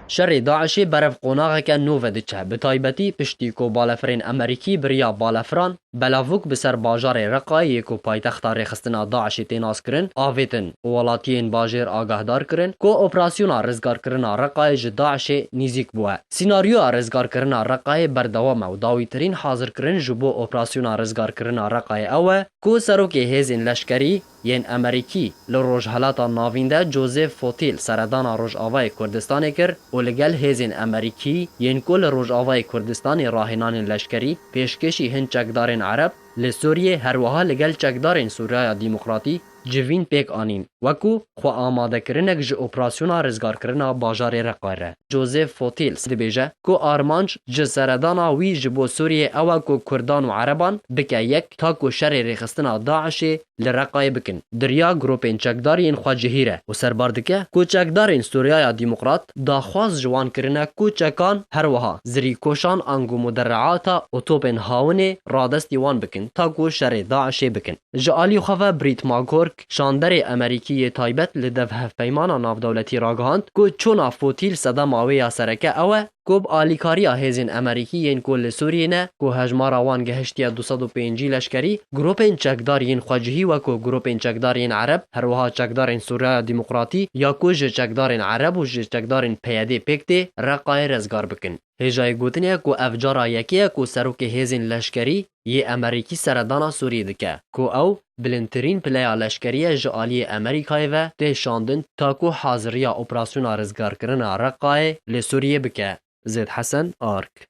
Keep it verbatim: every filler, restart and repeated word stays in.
Şerê DAIŞê berev qonaxeke nû ve diçe, bi taybetî piştî ku balefirên Amerîkî bi riya balefiran belavûk bi ser bajarê Reqayê yê ku paytexta rêxistina DAIŞê tê naskirin, avêtin û welatiyên bajêr agahdar kirin ku operasyona rizgarkirina Reqayê ji DAIŞê nîzîk bûye. Sînaryoya rizgarkirina Reqayê berdewam e û dawîtirîn hazirkirin ji bo operasyona rizgarkirina Reqayê ew e ku serokê hêzên leşkerî yên Amerîkî li Rojhelata Navîn de Joseph Fotîl seredana Rojavayê Kurdistanê kir û li gel hêzên Amerîkî yên ku li Rojavayê Kurdistanê rahênanên leşkerî, pêşkêşî hin çekdarên Ereb li Sûriyê, her wiha li gel çekdarên Sûriyaya Demokratî civîn pêk anîn, wekû xwe amadekirinek ji operasyona rizgarkirina bajarê Reqayê re. Joseph Fotîl dibêje ku armanc ji seredana wî ji bo Sûriyê ew e ku Kurdan û Ereban bike yek, ta ku şerê rêxistina DAIŞê li Reqayê bikin, di riya grûpên çekdar yên xwecihî re û serbar dike ku çekdarên Sûriyaya Demokrat daxwaz ji wan kirine ku çekan, her wiha zirîkoşan ango muderreata û topên hawinê radestî wan bikin, ta ku şerê DAIŞê bikin. Ji alî xwe ve Brît Magork, şanderê Amerîkî yê taybet li dev hevpeymana navdewletî ragihand ku çûna Fotîl sedema wê ya sereke ew e ku bi alîkariya hêzên Amerîkî yên ku li Sûriyê ne, ku hejmara wan gehiştiye du sed û pêncî leşkerî, grûpên çekdar yên xwecihî wekû grûpên çekdar yên Ereb, her wiha çekdarên Sûriyaya Demokratî ya ku ji çekdarên Ereb û ji çekdarên P Y D pêk tê, Reqayê rizgar bikin. Hêjayê gotinê ye ku ev cara yekê ye ku serokê hêzên leşkerî yê Amerîkî seredana Sûriyê dike, ku ew bilindtirîn pileya leşkerî ye ji aliyê Amerîkayê ve tê şandin, ta ku haziriya operasyona rizgarkirina Reqayê li Sûriyê bike. Zêd Hesen, Ark.